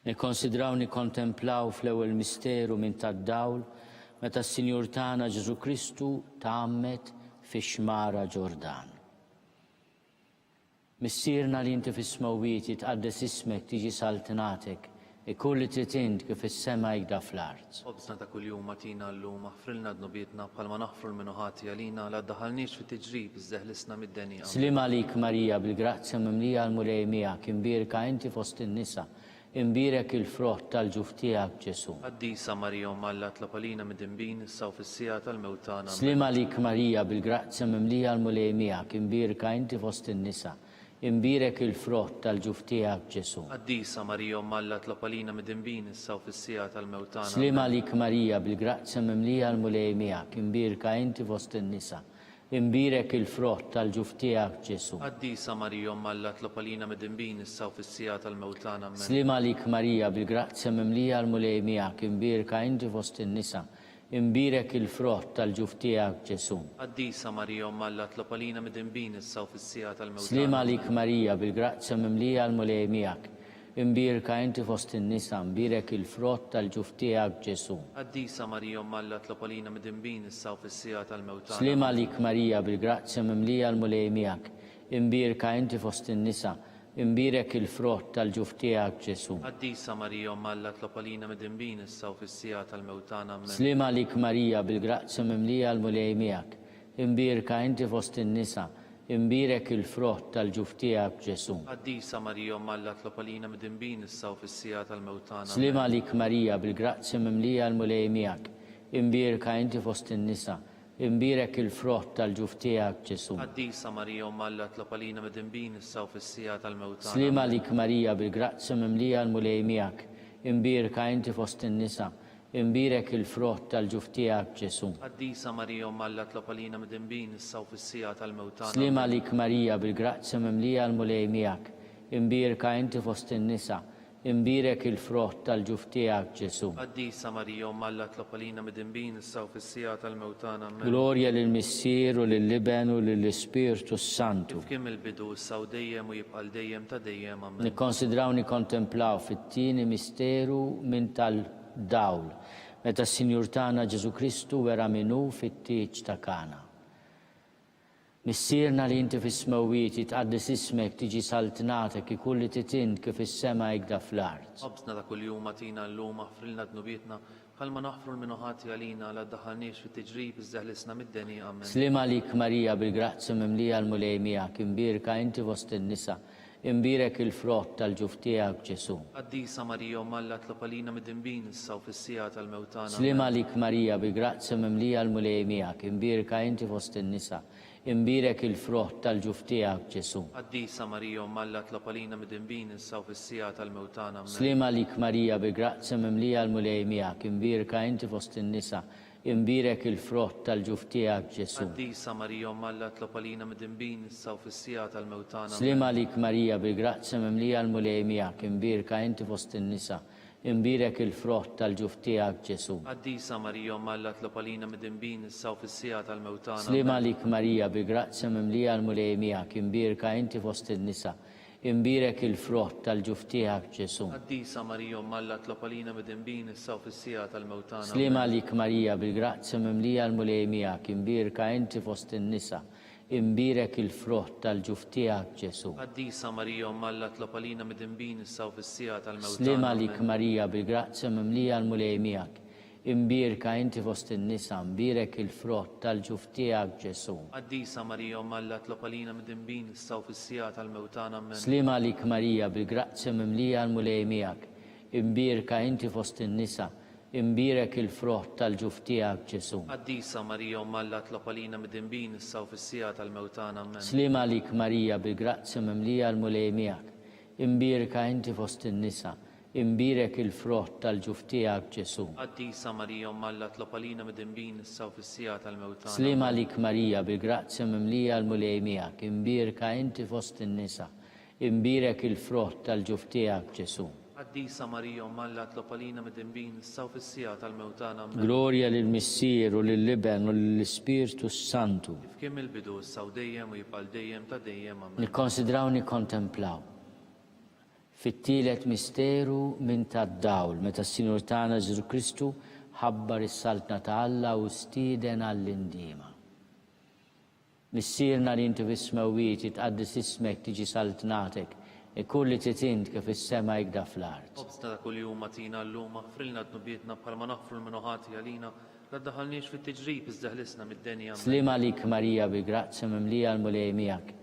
Nikkonsidraw nikkontemplaw fl-ewwel misteru minn tad-dawl meta s-Sinjur tagħna Ġesù Kristu tgħammed fix-xmara Ġordan. Missierna li inti fis-smewwiet, jitqaddes ismek, tiġi saltnatek, ikun li trid int kif fis-sema hekk da fl-art. Ħobżna ta' kuljum agħtina llum, aħfrilna dnubietna bħalma naħfru 'l min hu ħati għalina, la ddaħħalniex fit-tiġrib iżda eħlisna mid-deni. Amen. Sliem għalik Marija, bil-grazzja mimlija l-Mulej miegħek, imbierka inti fost in-nisa, Imbierek il-frott tal-ġuf tiegħek, Ġesù. Qaddisa Marija Omm Alla tlob għalina midinbin issa u fis-siegħa tal-mewt tagħna. Ammen. Sliem għalik Marija bil-grazzja mimlija l-Mulej miegħek, imbierka inti fost in-nisa, imbierek il-frott tal-ġuf tiegħek, Ġesù. Qaddisa Marija Omm Alla tlob għalina midinbin issa u fis-siegħa tal-mewt tagħna. Sliem għalik Marija bil-grazzja mimlija l-Mulej miegħek, imbierka inti fost in-nisa, Imbierek il-frott tal-ġuf tiegħek, Ġesù. Qaddisa Marija Omm Alla tlob għalina midinbin issa u fis-siegħa tal-mewt tagħna. Ammen. Sliem għalik Marija, bil-grazzja mimlija l-Mulej miegħek, imbierka inti fost in-nisa, imbierek il-frott tal-ġuf tiegħek, Ġesù. Qaddisa Marija Omm Alla tlob għalina midinbin issa u fis-siegħa tal-mewt Sliem tagħna. għalik Marija, bil-grazzja mimlija l-Mulej miegħek, Imbierka inti fost in-nisa, mbierek il-frott tal-ġuf tiegħek, Ġesù. Qaddisa Marija Omm Alla tlob għalina midinbin issa u fis-siegħa tal-mewt tagħna. Sliem għalik Marija, bil-grazzja mimlija l-Mulej miegħek, imbierka inti fost in-nisa, imbierek il-frott tal-ġuf tiegħek, Ġesù. Qaddisa Marija Omm Alla tlob għalina midinbin issa u fis-siegħa tal-mewt tagħna. Ammen. Sliem għalik Marija, bil-grazzja mimlija l-Mulej miegħek, imbierka inti fost in-nisa, Imbierek il-frott tal-ġuf tiegħek, Ġesù. Qaddisa Marija Omm Alla tlob għalina midinbin issa u fis-siegħa tal-mewt tagħna. Sliem għalik Marija, bil-grazzja mimlija l-Mulej miegħek, imbierka inti fost in-nisa, imbierek il-frott tal-ġuf tiegħek, Ġesù. Qaddisa Marija Omm Alla tlob għalina midinbin issa u fis-siegħa tal-mewt tagħna. Sliem għalik Marija, bil-grazzja mimlija l-Mulej miegħek, imbierka inti fost in-nisa, Imbierek il-frott tal-ġuf tiegħek, Ġesù. Qaddisa Marija Omm Alla tlob għalina midinbin issa u fis-siegħa tal-mewt tagħna. Sliem għalik Marija bil-grazzja mimlija l-Mulej miegħek, imbierka inti fost in-nisa, imbierek il-frott tal-ġuf tiegħek, Ġesù. Qaddisa Marija Omm Alla tlob għalina midinbin issa u fis-siegħa tal-mewt tagħna. Ammen. Glorja lill-Missier u lill-Iben u lill-Ispirtu s-Santu. Kif kien mill-bidu, issa u dejjem u jibqa' għal dejjem ta' dejjem. Ammen. Nikkonsidraw nikkontemplaw fit-tieni misteru minn tal Dawl, meta s-Sinjur tagħna Ġesù Kristu wera min hu fit-tieġ ta' Kana. Missierna li inti fis-smewwiet, jitqaddes ismek, tiġi saltnatek, ikun li trid int kif fis-sema hekk da fl-art. Ħobżna ta' kuljum agħtina llum, aħfrilna dnubietna, bħalma naħfru 'l min hu ħati għalina, la ddaħħalniex fit-tiġrib iżda ħlisna mid-deni. Amen. Sliem għalik Marija bil-grazzja mimlija l-Mulej miegħek, imbierka inti fost in-nisa, Imbierek il-frott tal-ġuf tiegħek, Ġesù. Qaddisa Marija Omm Alla tlob għalina midinbin issa u fis-siegħa tal-mewt tagħna. Sliem Ammen. għalik Marija, bil-grazzja mimlija l-Mulej miegħek, imbierka inti fost in-nisa, imbierek il-frott tal-ġuf tiegħek, Ġesù. Qaddisa Marija Omm Alla tlob għalina midinbin issa u fis-siegħa tal-mewt tagħna. Ammen. Sliem għalik Marija, bil-grazzja mimlija l-Mulej miegħek, imbierka inti fost in-nisa, Imbierek il-frott tal-ġuf tiegħek, Ġesù. Qaddisa Marija Omm Alla tlob għalina midinbin issa u fis-siegħa tal-mewt tagħna. Sliem Ammen. għalik Marija bil-grazzja mimlija l-Mulej miegħek, imbierka inti fost in-nisa, imbierek il-frott tal-ġuf tiegħek, Ġesù. Qaddisa Marija Omm Alla tlob għalina midinbin issa u fis-siegħa tal-mewt tagħna. Sliem Ammen. għalik Marija bil-grazzja mimlija l-Mulej miegħek, imbierka inti fost in-nisa, Imbierek il-frott tal-ġuf tiegħek, Ġesù. Qaddisa Marija Omm Alla tlob għalina midinbin issa u fis-siegħa tal-mewt tagħna. Sliem Ammen. għalik Marija bil-grazzja mimlija l-Mulej miegħek, imbierka inti fost in-nisa, imbierek il-frott tal-ġuf tiegħek, Ġesù. Qaddisa Marija Omm Alla tlob għalina midinbin issa u fis-siegħa tal-mewt Sliem tagħna. għalik Ammen. Marija bil-grazzja mimlija l-Mulej miegħek, Imbierka inti fost in-nisa, mbierek il-frott tal-ġuf tiegħek, Ġesù. Qaddisa Marija Omm Alla tlob għalina midinbin issa u fis-siegħa tal-mewt tagħna. Ammen. Sliem għalik Marija, bil-grazzja mimlija l-Mulej miegħek, imbierka inti fost in-nisa, imbierek il-frott tal-ġuf tiegħek, Ġesù. Qaddisa Marija Omm Alla tlob għalina midinbin issa u fis-siegħa tal-mewt tagħna. Ammen. Sliem għalik Marija, bil-grazzja mimlija l-Mulej miegħek, imbierka inti fost in-nisa, Imbierek il-frott tal-ġuf tiegħek, Ġesù. Qaddisa Marija Omm Alla tlob għalina midinbin issa u fis-siegħa tal-mewt tagħna. Sliem Ammen. għalik Marija, bil-grazzja mimlija l-Mulej miegħek, imbierka inti fost in-nisa, imbierek il-frott tal-ġuf tiegħek, Ġesù. Qaddisa Marija Omm Alla tlob għalina midinbin issa u fis-siegħa tal-mewt tagħna. Ammen. Glorja lill-Missier u lill-Iben u lill-Ispirtu s-Santu. Kif kien mill-bidu, issa u dejjem u jibqa' għal dejjem ta' dejjem. Ammen. Nikkonsidraw nikkontemplaw. Fit-tielet misteru minn tad-dawl, meta s-Sinjur tagħna Ġesù Kristu ħabbar is-Saltna ta' Alla u stieden għall-indiema. Missierna li inti fis-smewwiet, jitqaddes ismek, tiġi saltnatek, ikun li trid int kif fis-sema hekda fl-art. Ħobżna ta' kuljum agħtina llum, aħfrilna dnubietna bħalma naħfru 'l min hu ħati għalina, la ddaħħalniex fit-tiġrib iżda ħlisna mid-deni. Ammen. Sliem għalik Marija bi grazzja mimlija l-Mulej miegħek,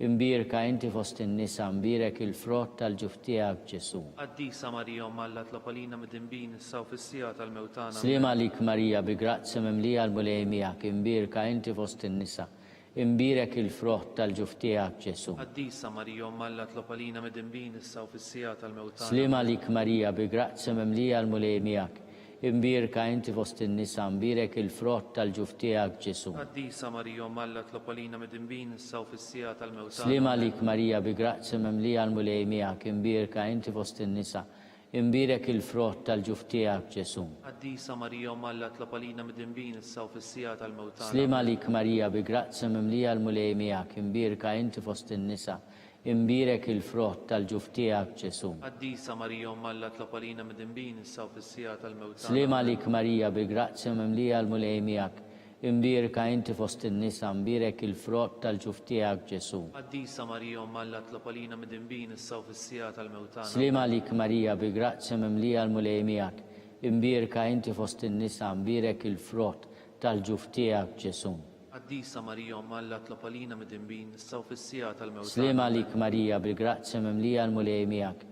imbierka inti fost in-nisa, mbierek il-frott tal-ġuf tiegħek Ġesù. Qaddisa Marija Omm Alla tlob għalina midinbin issa u fis-siegħa tal-mewt tagħna. Sliem għalik Marija bi grazzja mimlija l-Mulej miegħek, imbierka inti fost in-nisa, imbierek il-frott tal-ġuf tiegħek Ġesù. Qaddisa Marija Omm Alla tlob għalina midinbin issa u fis-siegħa tal-mewt tagħna. Sliem għalik Marija bi grazzja mimlija l-Mulej miegħek, Imbierka inti fost in-nisa, mbierek il-frott tal-ġuf tiegħek, Ġesù. Qaddisa Marija Omm Alla tlob għalina midinbin issa u fis-siegħa tal-mewt tagħna. Sliem għalik Marija bi grazzja mimlija l-Mulej miegħek, imbierka inti fost in-nisa, imbierek il-frott tal-ġuf tiegħek, Ġesù. Qaddisa Marija Omm Alla tlob għalina midinbin issa u fis-siegħa tal-mewt tagħna. Sliem għalik Marija bi grazzja mimlija l-Mulej miegħek, imbierka inti fost in-nisa, Imbierek il-frott tal-ġuf tiegħek, Ġesù. Qaddisa Marija Omm Alla tlob għalina midinbin issa u fis-siegħa tal-mewt tagħna. Sliem għalik Marija bi grazzja mimlija l-Mulej miegħek, imbierka inti fost in-nisa, mbierek il-frott tal-ġuf tiegħek, Ġesù. Qaddisa Marija Omm Alla tlob għalina midinbin issa u fis-siegħa tal-mewt tagħna. Sliem għalik Marija bi grazzja mimlija l-Mulej miegħek, imbierka inti fost in-nisa, mbierek il-frott tal-ġuf tiegħek, Ġesù. Qaddisa Marija Omm Alla tlob għalina midinbin issa u fis-siegħa tal-mewt Sliem tagħna. għalik Marija bil-grazzja mimlija l-Mulej miegħek,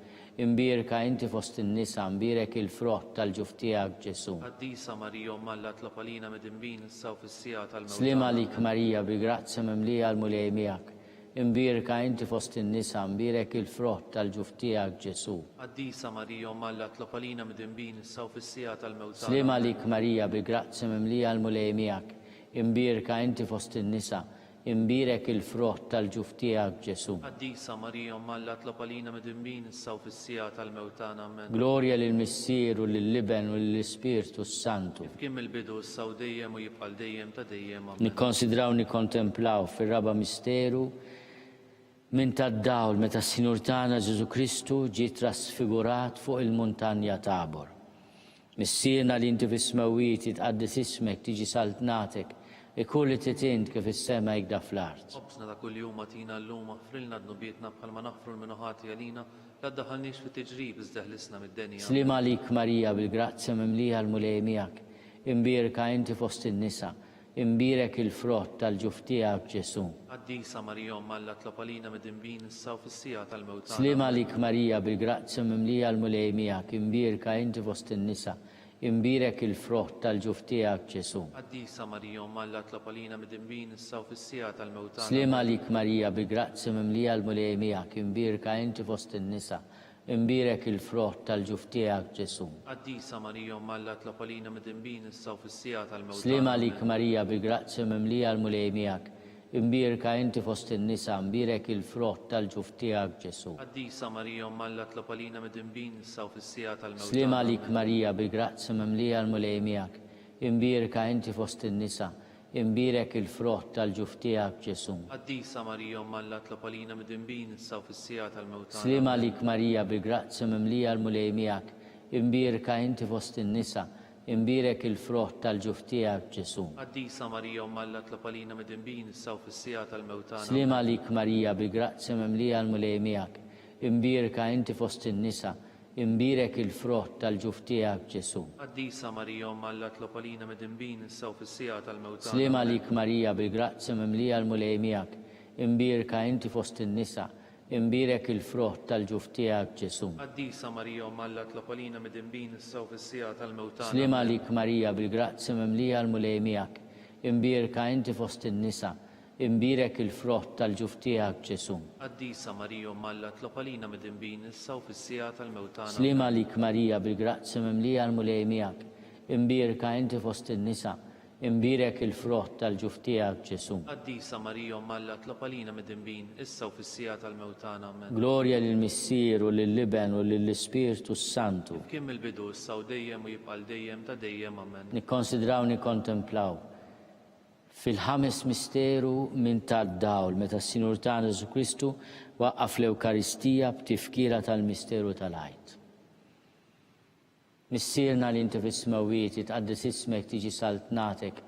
imbierka inti fost in-nisa, mbierek il-frott tal-ġuf tiegħek Ġesù. Qaddisa Marija Omm Alla tlob għalina midinbin issa u fis-siegħa tal-mewt Sliem tagħna. għalik Marija bil-grazzja mimlija l-Mulej miegħek, imbierka inti fost in-nisa, mbierek il-frott tal-ġuf tiegħek Ġesù. Qaddisa Marija Omm Alla tlob għalina midinbin issa u fis-siegħa tal-mewt tagħna. Sliem għalik Marija bil-grazzja mimlija l-Mulej miegħek, Imbierka inti fost in-nisa, imbierek il-frott tal-ġuf tiegħek, Ġesù. Qaddisa Marija Omm Alla tlob għalina midinbin issa u fis-siegħa tal-mewt tagħna. Ammen. Glorja lill-Missier u lill-Iben u lill-Ispirtu s-Santu. Kif kien mill-bidu, issa u dejjem u jibqa' għal dejjem ta' dejjem. Ammen. Nikkonsidraw nikkontemplaw fir-raba' misteru minn tad-dawl meta s-Sinjur tagħna Ġesù Kristu ġie trasfigurat fuq il-muntanja Tabor. Missierna li inti fis-smewwiet, jitqaddes ismek, tiġi saltnatek, ikun li trid int kif fis-sema hekk da fl-art. Ħobżna ta' kuljum agħtina llum, aħfrilna dnubietna bħalma naħfru 'l min hu ħati għalina, la ddaħħalniex fit-tiġrib iżda eħlisna mid-deni. Ammen. Sliem għalik Marija bil-grazzja mimlija l-Mulej miegħek, imbierka inti fost in-nisa, Imbierek il-frott tal-ġuf tiegħek, Ġesù. Qaddisa Marija Omm Alla tlob għalina midinbin issa u fis-siegħa tal-mewt tagħna. Sliem għalik Marija bil-grazzja mimlija l-Mulej miegħek, imbierka inti fost in-nisa, imbierek il-frott tal-ġuf tiegħek, Ġesù. Qaddisa Marija Omm Alla tlob għalina midinbin issa u fis-siegħa tal-mewt tagħna. Sliem għalik Marija bil-grazzja mimlija l-Mulej miegħek, imbierka inti fost in-nisa, Imbierek il-frott tal-ġuf tiegħek, Ġesù. Qaddisa Marija Omm Alla tlob għalina midinbin issa u fis-siegħa tal-mewt Sliem tagħna. għalik Marija bil-grazzja mimlija l-Mulej miegħek, imbierka inti fost in-nisa, mbierek il-frott tal-ġuf tiegħek, Ġesù. Qaddisa Marija Omm Alla tlob għalina midinbin issa u fis-siegħa tal-mewt Sliem tagħna. għalik Marija bil-grazzja mimlija l-Mulej miegħek, imbierka inti fost in-nisa, Imbierek il-frott tal-ġuf tiegħek, Ġesù. Qaddisa Marija Omm Alla tlob għalina midinbin issa u fis-siegħa tal-mewt tagħna. Sliem għalik Marija bil-grazzja mimlija l-Mulej miegħek, imbierka inti fost in-nisa, imbierek il-frott tal-ġuf tiegħek, Ġesù. Qaddisa Marija Omm Alla tlob għalina midinbin issa u fis-siegħa tal-mewt tagħna. Sliem għalik Marija bil-grazzja mimlija l-Mulej miegħek, imbierka inti fost in-nisa, Imbierek il-frott tal-ġuf tiegħek, Ġesù. Qaddisa Marija Omm Alla tlob għalina midinbin issa u fis-siegħa tal-mewt tagħna. Sliem għalik Marija bil-grazzja mimlija l-Mulej miegħek, imbierka inti fost in-nisa, imbierek il-frott tal-ġuf tiegħek, Ġesù. Qaddisa Marija Omm Alla tlob għalina midinbin issa u fis-siegħa tal-mewt tagħna. Sliem għalik Marija bil-grazzja mimlija l-Mulej miegħek, imbierka inti fost in-nisa, Imbierek il-frott tal-ġuf tiegħek, Ġesù. Qaddisa Marija Omm Alla tlob għalina midinbin issa u fis-siegħa tal-mewt tagħna. Sliem għalik Marija bil-grazzja mimlija l-Mulej miegħek, imbierka inti fost in-nisa, Imbierek il-frott tal-ġuf tiegħek, Ġesù. Qaddisa Marija Omm Alla tlob għalina midinbin, issa u fis-siegħa tal-mewt tagħna. Ammen. Glorja lill-Missier u lill-Iben u lill-Ispirtu s-Santu. Kif kien mill-bidu, issa u dejjem u jibqa' għal dejjem ta' dejjem. Ammen. Nikkonsidraw nikkontemplaw fil-ħames misteru minn tad-dawl meta s-Sinjur tagħna Ġesù Kristu waqqaf l-Ewkaristija b'tifkira tal-misteru tal-Għid. Missierna li inti fis-smewwiet, jitqaddes ismek, tiġi saltnatek,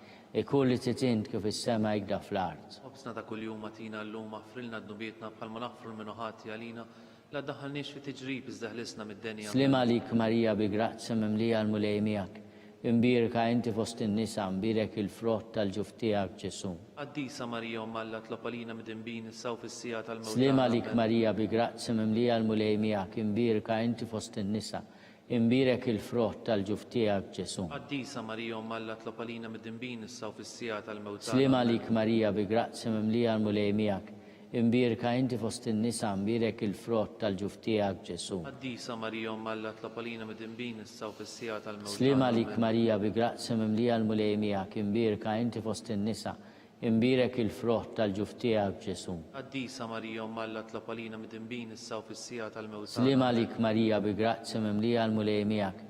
ikun li trid int kif fis-sema hekda fl-art. Ħobżna ta' kuljum agħtina llum, aħfrilna dnubietna bħalma naħfru 'l min hu ħati għalina, la ddaħħalniex fi tiġrib iżda ħlisna mid-deni. Sliem Ammen. għalik Marija bi grazzja mimlija l-Mulej miegħek, imbierka inti fost in-nisa, mbierek il-frott tal-ġuf tiegħek Ġesù. Qaddisa Marija Omm Alla tlob għalina midinbin issa u fis-siegħa tal-mewt Sliem tagħna. għalik Ammen. Marija bi grazzja mimlija l-Mulej miegħek, imbierka inti fost in-nisa, Imbierek il-frott tal-ġuf tiegħek, Ġesù. Qaddisa Marija Omm Alla tlob għalina midinbin issa u fis-siegħa tal-mewt tagħna. Sliem Ammen. għalik Marija bi grazzja mimlija l-Mulej miegħek, imbierka inti fost in-nisa mbierek il-frott tal-ġuf tiegħek, Ġesù. Qaddisa Marija Omm Alla tlob għalina midinbin issa u fis-siegħa tal-mewt Sliem tagħna. għalik Ammen. Marija bi grazzja mimlija l-Mulej miegħek, imbierka inti fost in-nisa, Imbierek il-frott tal-ġuf tiegħek, Ġesù. Qaddisa Marija Omm Alla tlob għalina midinbin issa u fis-siegħa tal-mewt tagħna. Sliem Ammen. għalik Marija bi grazzja mimlija l-Mulej miegħek,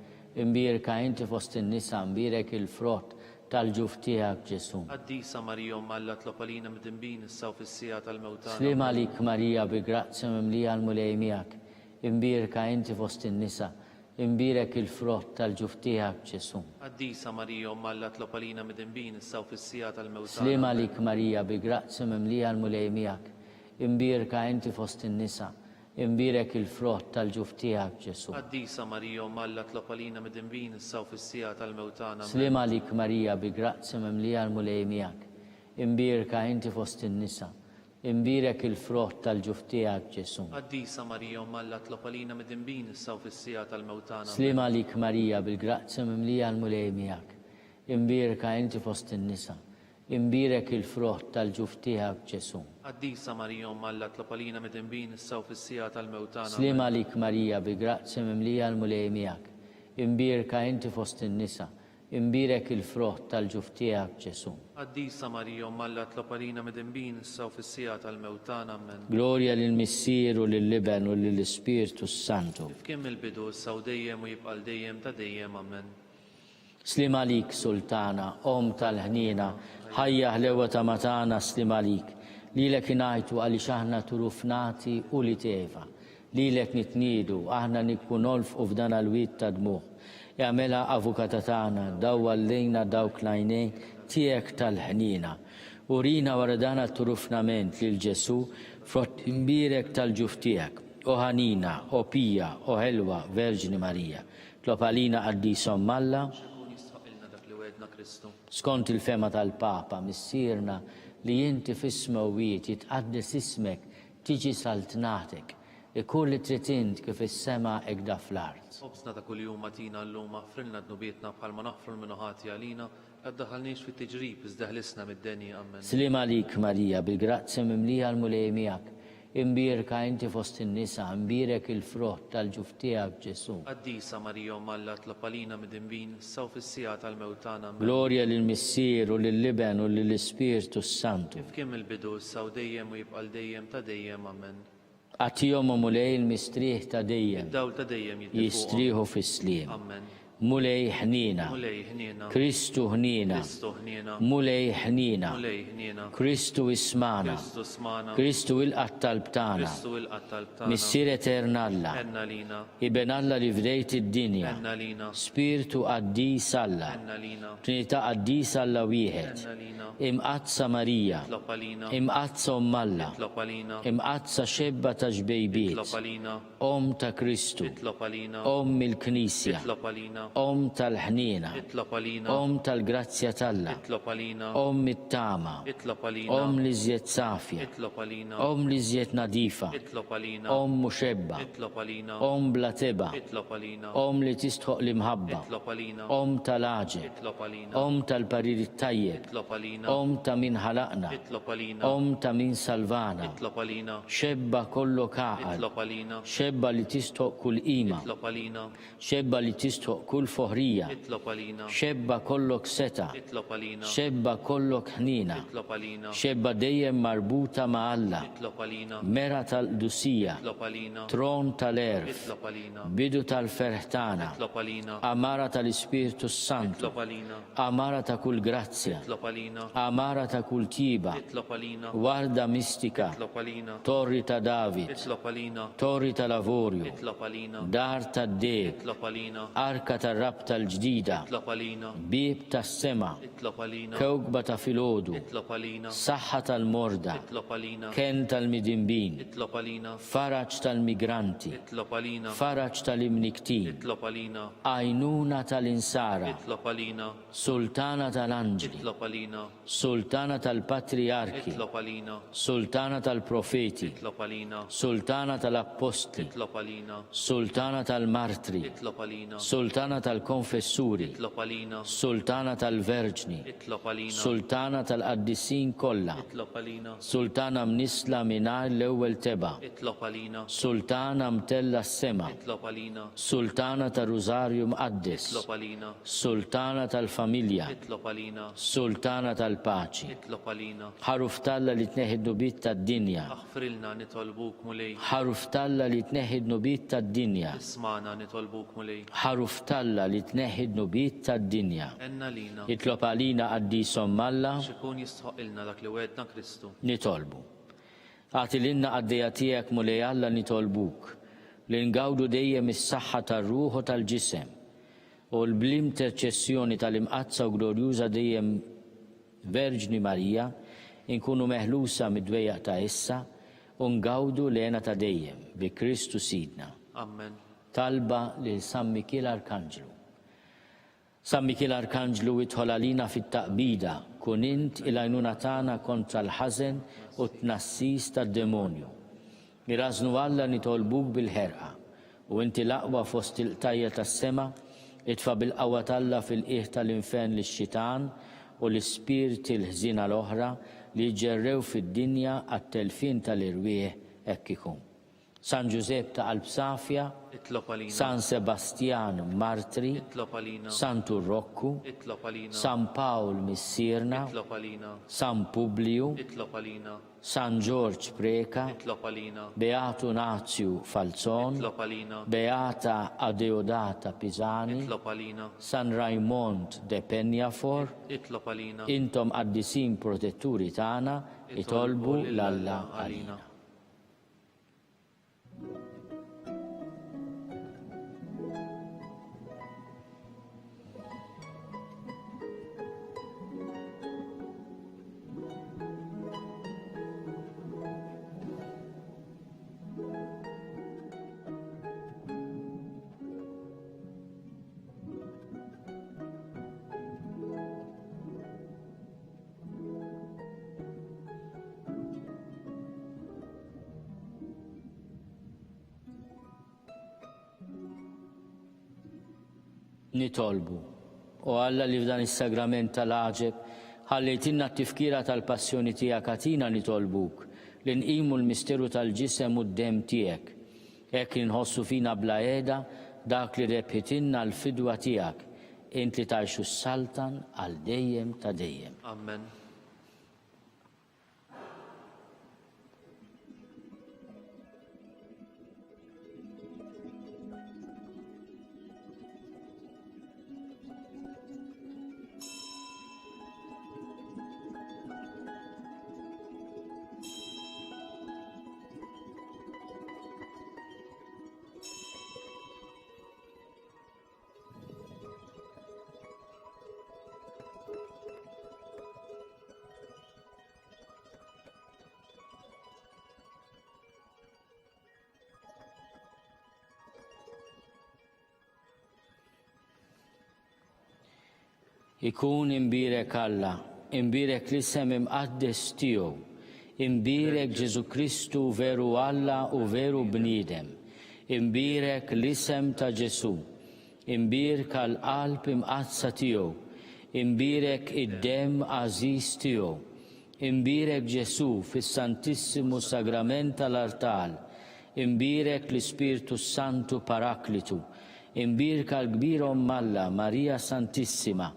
imbierka inti fost in-nisa, mbierek il-frott tal-ġuf tiegħek, Ġesù. Qaddisa Marija Omm Alla tlob għalina midinbin issa u fis-siegħa tal-mewt tagħna. Sliem Ammen. għalik Marija bi grazzja mimlija l-Mulej miegħek, imbierka inti fost in-nisa, Imbierek il-frott tal-ġuf tiegħek, Ġesù. Qaddisa Marija Omm Alla tlob għalina midinbin issa u fis-siegħa tal-mewt tagħna. Sliem Ammen. għalik Marija bi grazzja mimlija l-Mulej miegħek, imbierka inti fost in-nisa, imbierek il-frott tal-ġuf tiegħek, Ġesù. Qaddisa Marija Omm Alla tlob għalina midinbin issa u fis-siegħa tal-mewt tagħna. Ammen. Sliem għalik Marija bi grazzja mimlija l-Mulej miegħek, imbierka inti fost in-nisa, Imbierek il-frott tal-ġuf tiegħek, Ġesù. Qaddisa Marija Omm Alla tlob għalina midinbin issa u fis-siegħa tal-mewt tagħna. Sliem Ammen. għalik Marija bil-grazzja mimlija l-Mulej miegħek. Imbierka inti fost in-nisa. Imbierek il-frott tal-ġuf tiegħek, Ġesù. Qaddisa Marija Omm Alla tlob għalina midinbin issa u fis-siegħa tal-mewt tagħna. Sliem Ammen. għalik Marija bi grazzja mimlija l-Mulej miegħek. Imbierka inti fost in-nisa. Imbierek il-frott tal-ġuf tiegħek, Ġesù. Qaddisa Marija, Omm Alla, tlob għalina midinbin, issa u fis-siegħa tal-mewt tagħna. Ammen. Glorja lill-Missier u lill-Iben u lill-Ispirtu s-Santu. Kif kien mill-bidu, issa u dejjem u jibqa' għal dejjem ta' dejjem. Ammen. Sliem għalik, Sultana, Omm tal-ħniena, ħajja ħlewwa ta' ma tagħna, sliem għalik. Lilek ingħajtu għaliex aħna turufnati ulied Eva. Lilek nitniedu, aħna nibku nolfqu f'dan l-wied ta' dmugħ. Igħmilha avukata tagħna, dawwal lejna dawk l-għajnejn tiegħek tal-ħniena. Urina wara dan għat-turufnament lil Ġesù, frott imbierek tal-ġuf tiegħek. O ħanina, o pija, o ħelwa Verġni Marija, tlob għalina Qaddisa Omm Alla, Biex ikun jistħoqqilna dak li wegħedna Kristu. Skont il-fehma tal-Papa, Missierna li inti fis-smewwiet, jitqaddes ismek, Tiġi saltnatek, ikun li trid int kif fis-sema hekda fl-art. Ħobżna ta' kuljum agħtina llum, aħfrilna dnubietna bħalma naħfru 'l min hu ħati għalina, la ddaħħalniex fit-tiġrib, iżda eħlisna mid-deni. Ammen. Sliem għalik Marija, bil-grazzja mimlija l-Mulej miegħek, imbierka inti fost in-nisa, imbierek il-frott tal-ġuf tiegħek Ġesù. Qaddisa Marija Omm Alla tlob għalina midinbin, issa u fis-siegħa tal-mewt tagħna. Ammen. Glorja lill-Missier u lill-Iben u lill-Ispirtu s-Santu. Kif kien mill-bidu, issa u dejjem u jibqa' għal dejjem ta' dejjem. Ammen. Agħtihom, o Mulej, il-mistrieħ ta' dejjem. Id-dawl ta' dejjem jiddi fuqhom. Jistrieħu fis-sliem. Ammen. Mulej ħniena. Mulej ħniena. Kristu ħniena. Kristu ħniena. Mulej ħniena. Mulej ħniena. Kristu ismagħna. Kristu smagħna. Kristu ilqa' t-talb tagħna. Kristu ilqa' t-talb tagħna. Missier etern Alla. Ħenn għalina. Iben Alla li fdejt id-dinja. Ħenn għalina. Spirtu qaddis Alla. Ħenn għalina. Trinità qaddisa Alla wieħed. Ħenn għalina. Imqaddsa Marija. Itlob għalina. Imqaddsa Omm Alla. Itlob għalina. Imqaddsa xebba ta' xbejbiet. Itlob għalina. Omm ta' Kristu. Itlob għalina. Omm il-Knisja. Itlob għalina. Omm tal-ħniena. Itlob għalina. Omm tal-grazzja t'Alla. Itlob għalina. Omm it-tama. Itlob għalina. Omm l-iżjed safja. Itlob għalina. Omm l-iżjed nadifa. Itlob għalina. Omm muxebba. Itlob għalina. Omm bla tebgħa. Itlob għalina. Omm li tistħoqq l-imħabba. Itlob għalina. Omm tal-għaġeb. Itlob għalina. Omm tal-parir it-tajjeb. Itlob għalina. Omm ta' min ħalaqna. Itlob għalina. Omm ta' min salvana. Itlob għalina. Xebba kollok għaqal. Itlob għalina. Xebba li tistħoqq kull qima. Itlob għalina. Xebba li tistħoqq. kull foħrija. Itlob għalina. Xebba kollok setgħa. Itlob għalina. Xebba kollok ħniena. Itlob għalina. Xebba dejjem marbuta ma' Alla. Itlob għalina. Mera tal-qdusija. Itlob għalina. Tron tal-għerf. Itlob għalina. Bidu tal-ferħ tagħna. Itlob għalina. Għamara tal-Ispirtu s-Santu. Itlob għalina. Għamara ta' kull grazzja. Itlob għalina. Għamara ta' kull tjieba. Itlob għalina. Warda mistika. Itlob għalina. Torri ta' David. Itlob għalina. Torri tal-avorju. Itlob għalina. Dar tad-deheb. Itlob għalina. Arka tar-rabta l-ġdida. Itlob għalina. Bieb tas-sema. Itlob għalina. Kewkba ta' filgħodu. Itlob għalina. Saħħa tal-morda. Itlob għalina. Kenn tal-midinbin. Itlob għalina. Faraġ tal-migranti. Itlob għalina. Faraġ tal-imnikktin. Itlob għalina. Għajnuna tal-insara. Itlob għalina. Sultana tal-anġli. Itlob għalina. Sultana tal-patrijarki. Itlob għalina. Sultana tal-profeti. Itlob għalina. Sultana tal-appostli. Itlob għalina. Sultana tal-martri. Itlob għalina. Sultana tal-konfessuri. Itlob għalina. Sultana tal-verġni. Itlob għalina. Sultana tal-qaddisin kollha. Itlob għalina. Sultana mnissla mingħajr l-ewwel tebgħa. Itlob għalina. Sultana mtellgħa s-sema. Itlob għalina. Sultana tar-Rużarju Mqaddes. Itlob għalina. Sultana tal-familja. Itlob għalina. Sultana tal-paċi. Itlob għalina. Ħaruf t'Alla li tneħħi d-dnubiet tad-dinja. Aħfrilna nitolbuk Mulej. Ħaruf t'Alla li tneħħi d-dnubiet tad-dinja. Ismagħna nitolbuk Mulej. Ħaruf t'Alla li tneħħi d-dnubiet tad-dinja. Għenna lina. Itlob għalina Qaddis Omm Alla. Biex ikun jistħoqqilna dak li wegħedna Kristu. Nitolbu. Agħti lilna qaddejja tiegħek Mulej Alla nitolbuk, li ngawdu dejjem is-saħħa tar-ruħ u tal-ġisem, u l bl-interċessjoni tal-Imqaddsa u Glorjuża dejjem Verġni Marija, inkunu meħlusa mid-dwejjaq ta' issa u ngawdu l-hena ta' dejjem, bi Kristu Sidna. Ammen. Talba lil San Mikiel Arkanġlu. San Mikiel Arkanġlu idħol għalina fit-taqbida, kun int il-għajnuna tagħna kontra l-ħażen u t-tnassis tad-demonju. Irażżnu Alla nitolbuk bil-ħerqa, u inti l-aqwa fost il-qtajja' tas-sema, itfa' bil-qawwa t'Alla fil-qiegħ tal-infern lix-xitan u l-ispirti l-ħżiena l-oħra li jiġġerrew fid-dinja għat-telfien tal-irwieħ hekk ikun. San Ġużepp ta' Qalb Safja, Itlob għalina. San Sebastjan Martri, Itlob għalina. Santu Rokku, Itlob għalina. San Pawl Missierna, Itlob għalina. San Publiju, Itlob għalina. San Ġorġ Preca, Itlob għalina. Beatu Nazju Falzon, Itlob għalina. Beata Adeodata Pisani, Itlob għalina. San Raymond de Peñafort, Itlob għalina. intom qaddisin protetturi tagħna, itolbu 'l Alla għalina. Nitolbu, O Alla li f'dan is-sagrament tal-għaġeb ħallejtilna t-tifkira tal-passjoni tiegħek agħtina nitolbuk li nqimu l-misteru tal-ġisem u d-demm tiegħek, hekk li nħossu fina bla heda dak li rebħitilna l-fidwa tiegħek, int li tgħix u ssaltan għal dejjem ta' dejjem. Amen. Ikun imbierek Alla, imbierek l-isem imqaddes tiegħu, imbierek Ġesù Kristu veru Alla u veru bniedem, imbierek l-isem ta' Ġesù, Imbierka l-Qalb Imqaddsa tiegħu, imbierek id-Demm għażiż tiegħu, imbierek Ġesù fis-Santissimu Sagrament tal-Artal, imbierek l-Ispirtu s-Santu Paraklitu, Imbierka l-kbira Omm Alla, Marija Santissima,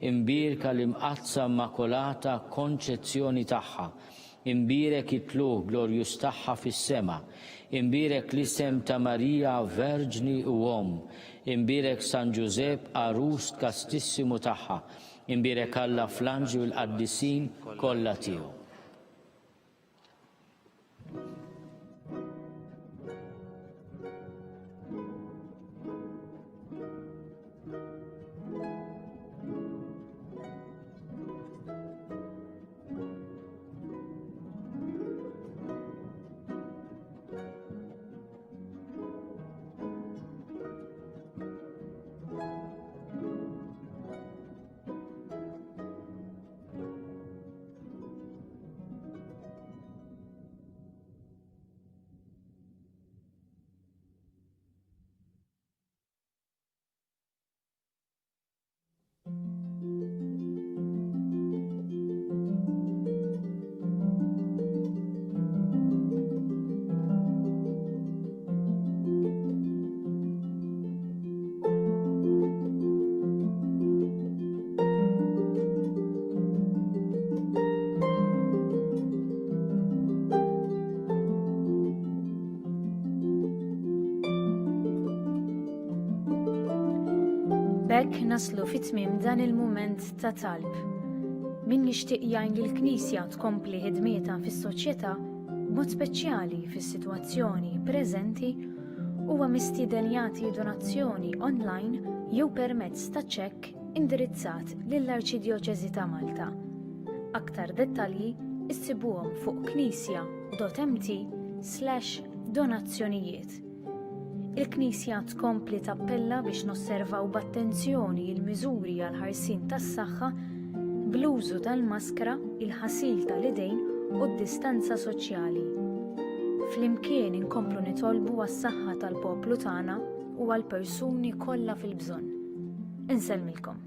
Imbierka l-Imqaddsa Immakolata Konċezzjoni tagħha, Imbierek it-tlugħ glorjuż tagħha fis-sema, Imbierek l-isem ta' Marija Verġni u Omm, Imbierek San Ġużepp għarus kastissimu tagħha, Imbierek Alla fl-anġli u l-qaddisin kollha tiegħu. B'hekk naslu fi tmiem dan il-mument ta' talb. Min jixtieq jgħin lill-Knisja tkompli ħidmietha fis-soċjetà, b'mod speċjali fis-sitwazzjoni preżenti, huwa mistieden jagħti donazzjoni online jew permezz ta' ċekk indirizzat lill-Arċidjoċesi ta' Malta. Aktar dettalji issibuhom fuq knisja.mt slash donazzjonijiet. Il-Knisja tkompli tappella biex nosservaw b'attenzjoni l-miżuri għall-ħarsien tas-saħħa bl-użu tal-maskra, il-ħasil tal-idejn u d-distanza soċjali. Flimkien inkomplu nitolbu għas-saħħa tal-poplu tagħna u għall-persuni kollha fil-bżonn. Insellmilkom.